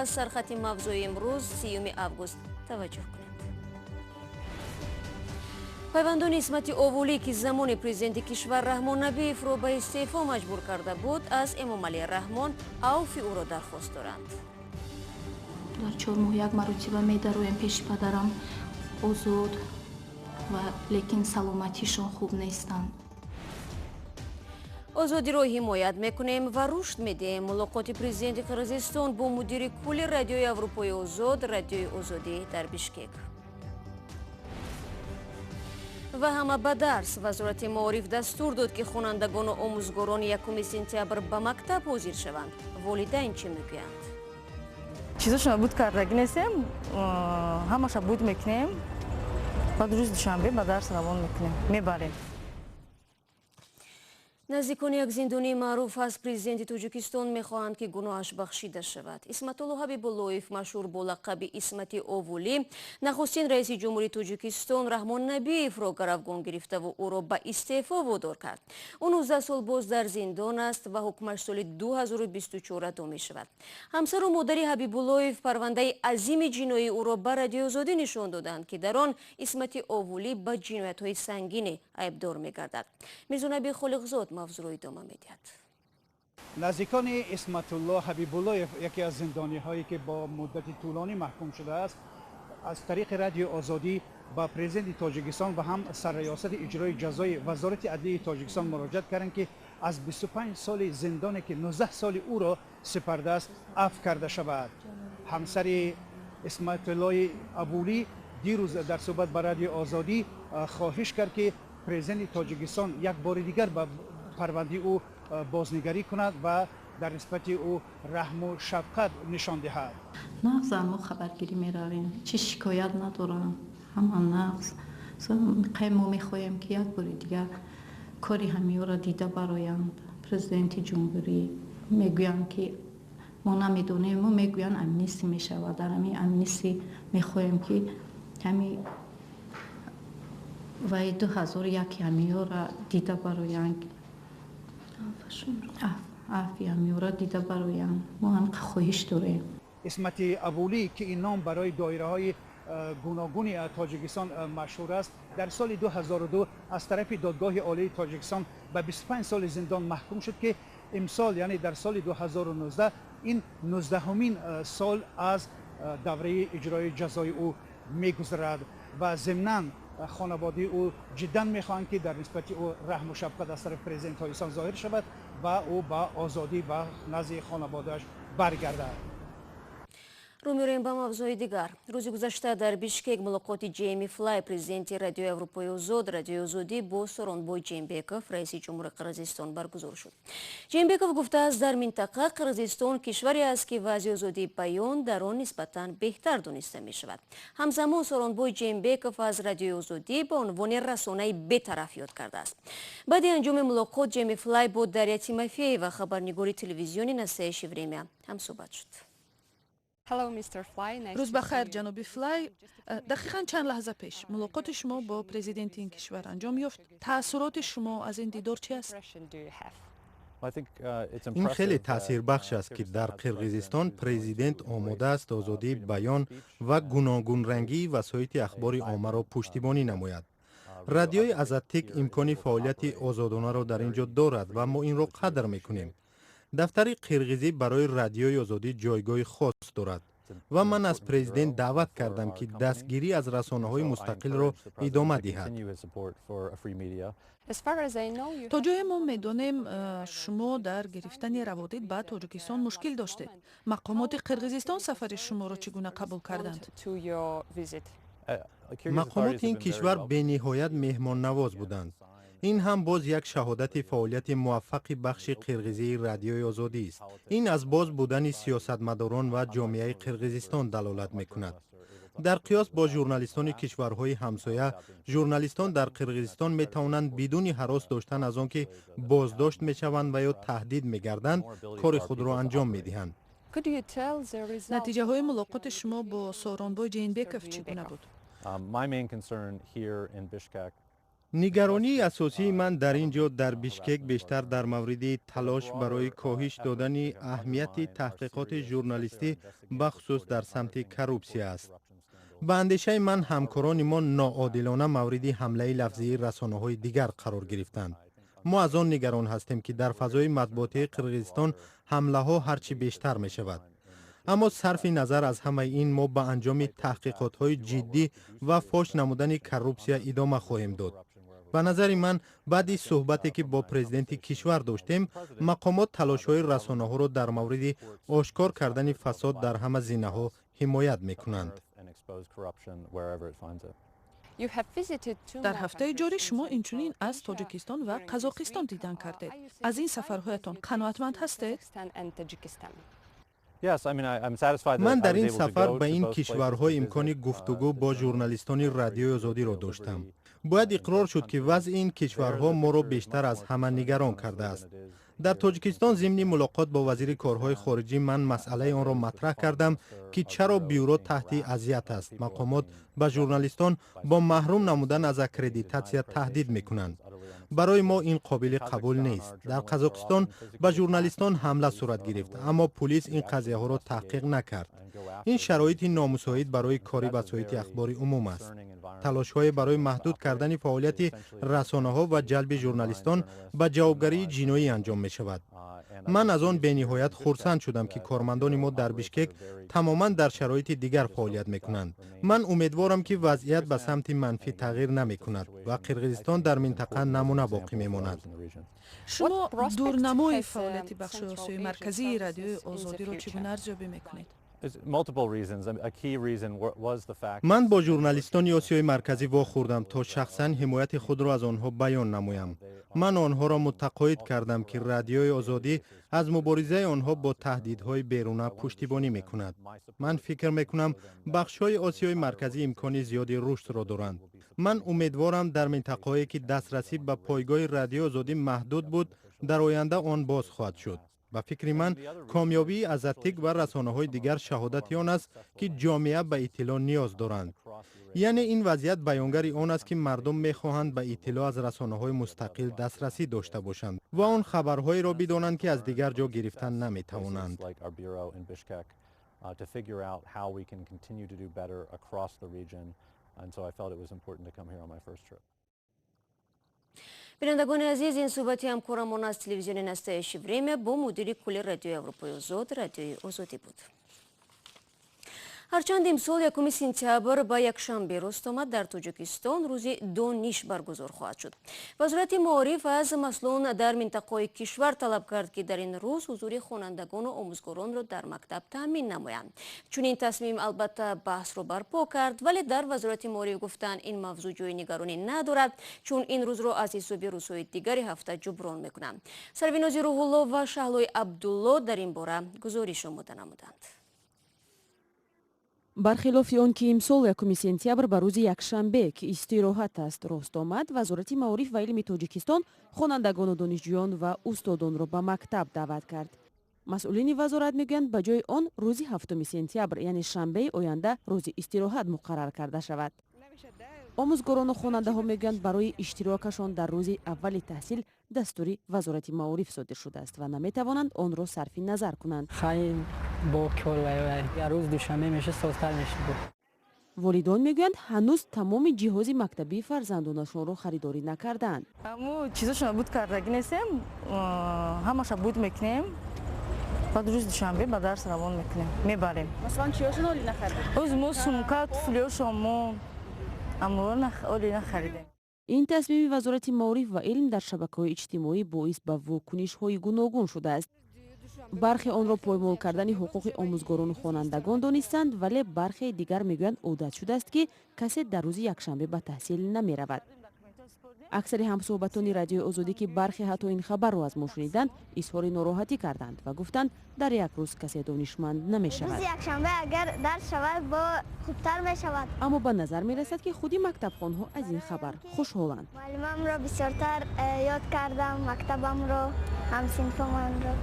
Сархати мавзӯи имрӯз, 30 август, таваҷҷӯҳ кунед. Пайвандони Исмати Овулӣ, ки замони президенти кишвар Раҳмон Набиевро ба истеъфо маҷбур карда буд, аз Эмомалӣ Раҳмон авфи ӯро дархост доранд. Дар 4 моҳ як маротиба медароем пеши падарам. Озод ва лекин саломатишон хуб нестанд. Озодиро ҳимоят мекунем ва рушд медиҳем. Мулоқоти президенти Қирғизистон бо мудири кулли Радиои Аврупои Озод, Радиои Озодӣ дар Бишкек. Ва ҳама ба дарс. Вазорати маориф дастур дод, ки хонандагону омӯзгорони 1 сентябр ба мактаб ҳозир шаванд. Волидайн чӣ мегӯянд? Чизошона буд кардагӣ нестем, ҳамаша буд мекунем, баъд рӯзи душанбе ба дарс равон мекунем, мебарем. Наздикони як зиндонии маъруф аз президенти Тоҷикистон мехоҳанд, ки гуноҳаш бахшида шавад. Исматулло Ҳабибуллоев, машҳур бо лақаби Исмати Овулӣ, нахустин раиси ҷумҳурии Тоҷикистон Раҳмон Набиевро гаравгон гирифтаву ӯро ба истеъфо водор кард. Ӯ 19 сол боз дар зиндон аст ва ҳукмаш соли 2024 адо мешавад. Ҳамсару модари Ҳабибуллоев парвандаи азими ҷиноии ӯро ба Радиои Озодӣ нишон доданд, ки дар он Исмати Овулӣ ба ҷиноятҳои сангине айбдор мегардад. Мирзонаби Холиқзод мавзӯъро идома медиҳад. Наздикони Исматулло Ҳабибуллоев, яке аз зиндониҳое, ки бо муддати тӯлонӣ маҳкум шудааст, аз тариқи Радиои Озодӣ ба президенти Тоҷикистон ва ҳам сарриёсати иҷрои ҷазои Вазорати адлияи Тоҷикистон муроҷиат карданд, ки аз 25 соли зиндоне, ки 19 соли ӯро сипардааст, афв карда шавад. Ҳамсари Исматуллои Авулӣ дирӯз дар суҳбат ба Радиои Озодӣ хоҳиш кард, ки президенти Тоҷикистон як бори дигар ба парвандаи ӯ бознигарӣ кунад ва дар нисбати ӯ раҳму шафқат нишон диҳад. Нағз, мо хабаргирӣ меравем, чӣ шикоят надорам, ҳама нағз. Қай мо мехоҳем, ки як бори дигар кори ҳамиёро дида бароянд. Президенти ҷумҳурӣ мегӯянд, ки мо намедонем, мо мегӯянд, амнистӣ мешавад. Дар ҳамин амнистӣ мехоҳем, ки ҳами вай 2001 ҳамиёра дида бароянд, афви ҳамиёра дида бароянд. Мо ҳам хоҳиш дорем. Исмати Авулӣ, ки ин ном барои доираҳои гуногуни Тоҷикистон машҳур аст, дар соли 2002 аз тарафи Додгоҳи Олии Тоҷикистон ба 25 соли зиндон маҳкум шуд, ки имсол, яъне дар соли 2019, ин 19-умин сол аз давраи иҷрои ҷазои ӯ мегузарад. Ва зимнан хонаводаи ӯ ҷиддан мехоҳанд, ки дар нисбати ӯ раҳму шафқат аз тарафи президенти Тоҷикистон зоҳир шавад ва ӯ ба озодӣ, ба назди хонаводааш баргардад. Рӯ меорем ба мавзӯи дигар. Рӯзи гузашта дар Бишкек мулоқоти Ҷейми Флай, президенти Радиои Аврупои Озод, Радиои Озодӣ, бо Соронбой Ҷейнбеков, раиси ҷумҳури Қирғизистон, баргузор шуд. Ҷейнбеков гуфтааст, дар минтақа Қирғизистон кишваре аст, ки вазъи озодии баён дар он нисбатан беҳтар дониста мешавад. Ҳамзамон Соронбой Ҷейнбеков аз Радиои Озодӣ ба унвони расонаи бетараф ёд кардааст. Баъди анҷоми мулоқот Ҷейми Флай бо Дарья Тимофеева, хабарнигори телевизиони «Настоящее время», ҳамсӯҳбат шуд. Рӯз ба хайр, ҷаноби Флай. Дақиқан чанд лаҳза пеш мулоқоти шумо бо президенти ин кишвар анҷом ёфт. Таассуроти шумо аз ин дидор чи аст? Ин хеле таъсирбахш аст, ки дар Қирғизистон президент омода аст озодии баён ва гуногунрангии васоити ахбори оммаро пуштибонӣ намояд. Радиои Азаттик имкони фаъолияти озодонаро дар ин ҷо дорад ва мо инро қадр мекунем. Дафтари қирғизӣ барои Радиои Озодӣ ҷойгоҳи хос дорад ва ман аз президент даъват кардам, ки дастгирӣ аз расонаҳои мустақилро идома диҳад. То ҷое мо медонем, шумо дар гирифтани раводид ба Тоҷикистон мушкил доштед. Мақомоти Қирғизистон сафари шуморо чӣ гуна қабул карданд? Мақомоти ин кишвар бениҳоят меҳмоннавоз буданд. Ин ҳам боз як шаҳодати фаъолияти муваффақи бахши қирғизии Радиои Озодӣ аст. Ин аз боз будани сиёсатмадорон ва ҷомеаи Қирғизистон далолат мекунад. Дар қиёс бо журналистони кишварҳои ҳамсоя, журналистон дар Қирғизистон метавонанд бидуни ҳарос доштан аз он ки боздошт мешаванд ва ё таҳдид мегарданд, кори худро анҷом медиҳанд. Натиҷаҳои мулоқоти шумо бо Сооронбой Ҷейнбеков чӣ гуна буд? Нигаронии асосии ман дар ин ҷо, дар Бишкек, бештар дар мавриди талош барои коҳиш додани аҳамияти таҳқиқоти журналистӣ, бахусус дар самти коррупсия аст. Ба андешаи ман, ҳамкорони мо ноодилона мавриди ҳамлаи лафзии расонаҳои дигар қарор гирифтанд. Мо аз он нигарон ҳастем, ки дар фазои матбуотии Қирғизистон ҳамлаҳо ҳар чӣ бештар мешавад. Аммо сарфи назар аз ҳамаи ин, мо ба анҷоми таҳқиқотҳои ҷиддӣ ва фош намудани коррупсия идома хоҳем дод. Ба назари ман, баъди суҳбате, ки бо президенти кишвар доштем, мақомот талошҳои расонаҳоро дар мавриди ошкор кардани фасод дар ҳама зинаҳо ҳимоят мекунанд. Дар ҳафтаи ҷорӣ шумо инчунин аз Тоҷикистон ва Қазоқистон дидан кардед. Аз ин сафарҳоятон қаноатманд ҳастед? Ман дар ин сафар ба ин кишварҳо имкони гуфтугӯ бо журналистони Радиои Озодиро доштам. Бояд иқрор шуд, ки вазъи ин кишварҳо моро бештар аз ҳама нигарон кардааст. Дар Тоҷикистон зимни мулоқот бо вазири корҳои хориҷӣ ман масъалаи онро матраҳ кардам, ки чаро бюро таҳти азият аст. Мақомот ба журналистон бо маҳрум намудан аз аккредитатсия таҳдид мекунанд. Барои мо ин қобили қабул нест. Дар Қазоқистон ба журналистон ҳамла сурат гирифт, аммо пулис ин қазияҳоро таҳқиқ накард. Ин шароити номусоид барои кори васоити ахбори умум аст. Талошҳое барои маҳдуд кардани фаъолияти расонаҳо ва ҷалби журналистон ба ҷавобгарии ҷиноӣ анҷом мешавад. Ман аз он бениҳоят хурсанд шудам, ки кормандони мо дар Бишкек тамоман дар шароити дигар фаъолият мекунанд. Ман умедворам, ки вазъият ба самти манфӣ тағйир намекунад ва Қирғизистон дар минтақа намуна боқӣ мемонад. Шумо дурнамои фаъолияти бахши Осиёи Марказии Радиои Озодиро чӣ гуна арзёбӣ мекунед? Ман бо журналистони Осиёи Марказӣ вохӯрдам, то шахсан ҳимояти худро аз онҳо баён намоям. Ман онҳоро муттақоид кардам, ки Радиои Озодӣ аз муборизаи онҳо бо таҳдидҳои беруна пуштибонӣ мекунад. Ман фикр мекунам, бахшҳои Осиёи Марказӣ имкони зиёди рушдро доранд. Ман умедворам, дар минтақаҳое, ки дастрасӣ ба пойгоҳи Радиои Озодӣ маҳдуд буд, дар оянда он боз хоҳад шуд. Ба фикри ман, комёбии Азаттик ва расонаҳои дигар шаҳодати он аст, ки ҷомеа ба иттилоъ ниёз доранд. Яъне ин вазъият баёнгари он аст, ки мардум мехоҳанд ба иттилоъ аз расонаҳои мустақил дастрасӣ дошта бошанд ва он хабарҳоеро бидонанд, ки аз дигар ҷо гирифтан наметавонанд. Бинандагони азиз, ин суҳбати ҳамкорамон аз телевизиони «Настоящее время» бо мудири кулли Радиои Аврупои Озод, Радиои Озодӣ буд. Ҳарчанд имсол 1 сентябр ба якшанбе рост омад, дар Тоҷикистон рӯзи дониш баргузор хоҳад шуд. Вазорати маориф аз масъулон дар минтақаҳои кишвар талаб кард, ки дар ин рӯз ҳузури хонандагону омӯзгоронро дар мактаб таъмин намоянд. Чунин тасмим албатта баҳсро барпо кард, вале дар Вазорати маориф гуфтанд, ин мавзӯъ ҷои нигаронӣ надорад, чун ин рӯзро аз ҳисоби рӯзҳои дигари ҳафта ҷуброн мекунанд. Сарвинози Рӯҳулло ва Шаҳлои Абдулло дар ин бора гузориш омода намуданд. Бархилофи он ки имсол 1 сентябр ба рӯзи якшанбе, ки истироҳат аст, рост омад, Вазорати маориф ва илми Тоҷикистон хонандагону донишҷӯён ва устодонро ба мактаб даъват кард. Масъулини вазорат мегӯянд, ба ҷои он рӯзи 7 сентябр, яъне шанбеи оянда, рӯзи истироҳат муқаррар карда шавад. Омӯзгорону хонандаҳо мегӯянд, барои иштирокашон дар рӯзи аввали таҳсил дастури Вазорати маориф содир шудааст ва наметавонанд онро сарфи назар кунанд. Бо кор рӯз душанбе меша, созтар мешуд. Волидон мегӯянд, ҳанӯз тамоми ҷиҳози мактабии фарзандонашонро харидорӣ накардаанд. Ҳаму чизошона буд кардагӣ нестем, ҳамаша буд мекунем, баъд рӯзи душанбе ба дарс равон мекунем, мебарем. Масалан, чиёшон оли нахаридед? Оз мо сумка, туфлиёшон мо амро оли нахаридем. Ин тасмими Вазорати маориф ва илм дар шабакаҳои иҷтимоӣ боис ба вокунишҳои гуногун шудааст. Бархе онро поймол кардани ҳуқуқи омӯзгорону хонандагон донистанд, вале бархе дигар мегӯянд, одат шудааст, ки касе дар рӯзи якшанбе ба таҳсил намеравад. Аксари ҳамсӯҳбатони Радиои Озодӣ, ки бархе ҳатто ин хабарро аз мо шуниданд, изҳори нороҳатӣ карданд ва гуфтанд, дар як рӯз касе донишманд намешавад. Рӯзи якшанбе агар дарс шавад, бо хубтар мешавад. Аммо ба назар мерасад, ки худи мактабхонҳо аз ин хабар хушҳоланд. Муаллимамро бисёртар ёд кардам, мактабамро, ҳамсинфомонро.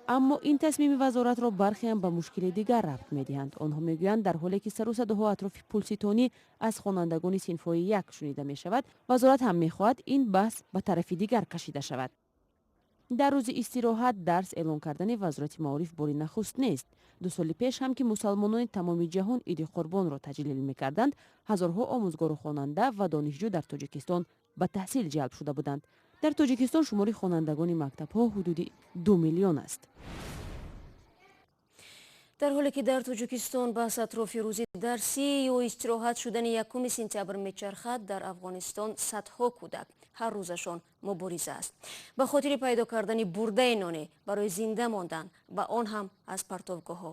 Аммо ин тасмими вазоратро бархеам ба мушкили дигар рабт медиҳанд. Онҳо мегӯянд, дар ҳоле ки сару садоҳо атрофи пулситонӣ аз хонандагони синфҳои як шунида мешавад, вазорат ҳам мехоҳад ин баҳс ба тарафи дигар кашида шавад. Дар рӯзи истироҳат дарс эълон кардани вазорати маориф бори нахуст нест. 2 соли пеш ҳам ки мусалмонони тамоми ҷаҳон иди қурбонро таҷлил мекарданд, ҳазорҳо омӯзгору хонанда ва донишҷӯ дар Тоҷикистон ба таҳсил ҷалб шуда буданд. Дар Тоҷикистон шумори хонандагони мактабҳо ҳудуди 2 миллион аст. Дар ҳоле ки дар Тоҷикистон баҳс атрофи рӯзи дарсӣ ё истироҳат шудани 1 сентябр мечархад, дар Афғонистон садҳо кӯдак ҳар рӯзашон мубориза аст ба хотири пайдо кардани бурдаи ноне барои зинда мондан ва он ҳам аз партовгоҳҳо.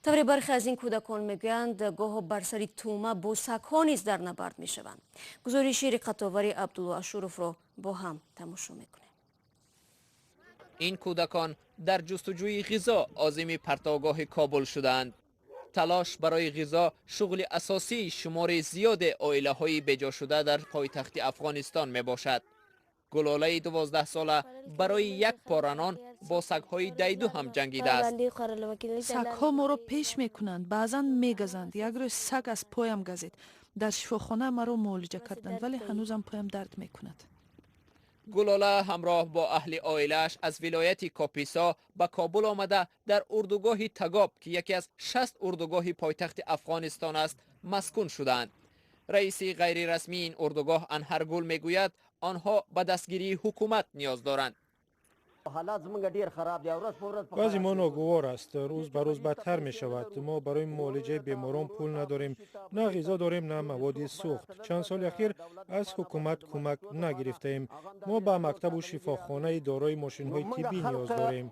Тавре бархе аз ин кӯдакон мегӯянд, гоҳо бар сари тӯма бо сагҳо низ дар набард мешаванд. Гузориши риқатовари Абдулло Ашуровро бо ҳам тамошо мекунем. Ин кӯдакон дар ҷустуҷӯи ғизо озими партовгоҳи Кобул шудаанд. Талош барои ғизо шуғли асосии шумори зиёди оилаҳои беҷошуда дар пойтахти Афғонистон мебошад. Гулолаи 12сола барои як пора нон бо сагҳои дайду ҳам ҷангидааст. Сагҳо моро пеш мекунанд, баъзан мегазанд. Як рӯз саг аз поям газид. Дар шифохона маро муолиҷа карданд, вале ҳанӯзам поям дард мекунад. Гулола ҳамроҳ бо аҳли оилааш аз вилояти Кописо ба Кобул омада дар урдугоҳи Тагоб, ки яке аз 60 урдугоҳи пойтахти Афғонистон аст, маскун шудаанд. Раиси ғайрирасмии ин урдугоҳ Анҳаргул мегӯяд, онҳо ба дастгирии ҳукумат ниёз доранд. Вазъи мо ногувор аст, рӯз ба рӯз бадтар мешавад. Мо барои муолиҷаи беморон пул надорем, на ғизо дорем, на маводи сӯхт. Чанд соли ахир аз ҳукумат кӯмак нагирифтаем. Мо ба мактабу шифохонаи дорои мошинҳои тиббӣ ниёз дорем.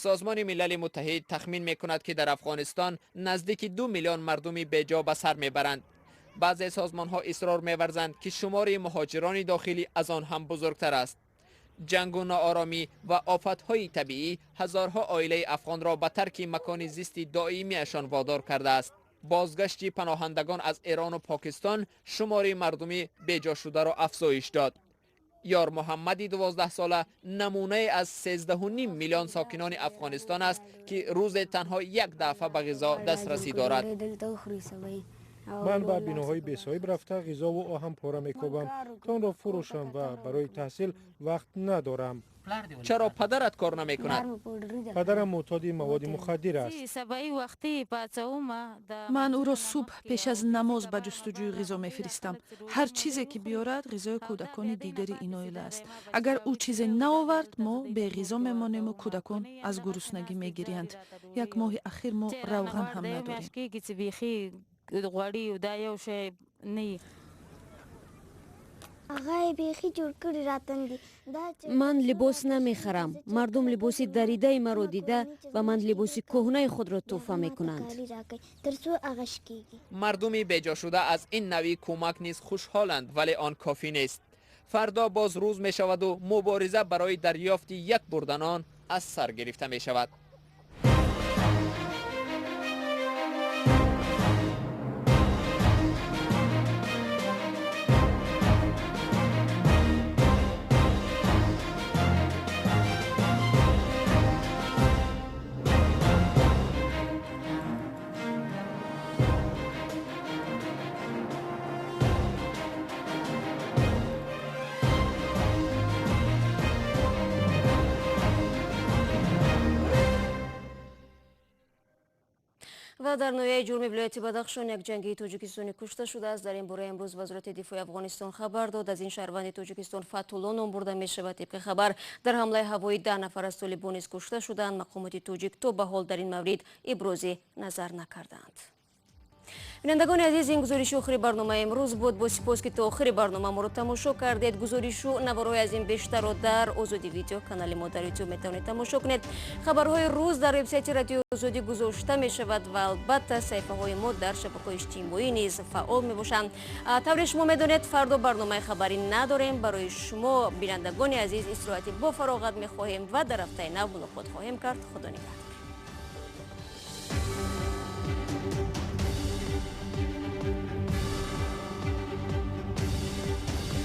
Созмони Милали Муттаҳид тахмин мекунад, ки дар Афғонистон наздики 2 миллион мардуми беҷо ба сар мебаранд. Баъзе созмонҳо исрор меварзанд, ки шумори муҳоҷирони дохилӣ аз он ҳам бузургтар аст. Ҷангу ноороми ва офатҳои табиӣ ҳазорҳо оилаи афғонро ба тарки макони зисти доимиашон водор кардааст. Бозгашти паноҳандагон аз Эрону Покистон шумори мардуми беҷошударо афзоиш дод. Ёр Муҳаммади 12сола намунае аз 13.5 миллион сокинони Афғонистон аст, ки рӯзе танҳо як дафъа ба ғизо дастрасӣ дорад. Ман ба биноҳои бесоҳиб рафта ғизову оҳанпора мекобам, то онро фурӯшам ва барои таҳсил вақт надорам. Чаро падарат кор намекунад? Падарам мӯътоди маводи мухаддир аст. Ман ӯро субҳ пеш аз намоз ба ҷустуҷӯи ғизо мефиристам. Ҳар чизе ки биёрад ғизои кӯдакони дигари ин оила аст. Агар ӯ чизе наовард, мо беғизо мемонему кӯдакон аз гуруснагӣ мегириянд. Як моҳи ахир мо равған ҳам надорем. Ман либос намехарам. Мардум либоси даридаи маро дида ба ман либоси кӯҳнаи худро тӯҳфа мекунанд. Мардуми беҷошуда аз ин навъи кӯмак низ хушҳоланд, вале он кофӣ нест. Фардо боз рӯз мешаваду мубориза барои дарёфти як бурданон аз сар гирифта мешавад. Ва дар ноҳияи ҷурми вилояти Бадахшон як ҷангии тоҷикистонӣ кушта шудааст. Дар ин бора имрӯз вазорати дифои Афғонистон хабар дод. Аз ин шаҳрванди Тоҷикистон Фатҳулло ном бурда мешавад. Тибқи хабар, дар ҳамлаи ҳавоӣ 10 нафар аз толибон низ кушта шуданд. Мақомоти тоҷик то ба ҳол дар ин маврид ибрози назар накарданд. Бинандагони азиз, ин гузориши охири барномаи имрӯз буд. Бо сипос, ки то охири барнома моро тамошо кардед. Гузоришу наворҳои аз ин бештарро дар Озодӣ видео канали мо дар ютуб метавонед тамошо кунед. Хабарҳои рӯз дар вебсайти Радиои Озодӣ гузошта мешавад ва албатта саҳифаҳои мо дар шабакаҳои иҷтимоӣ низ фаъол мебошанд. Тавре шумо медонед, фардо барномаи хабарӣ надорем. Барои шумо бинандагони азиз истироҳати бо фароғат мехоҳем ва дар ҳафтаи нав мулоқот хоҳем кард. Худо нигаҳдор.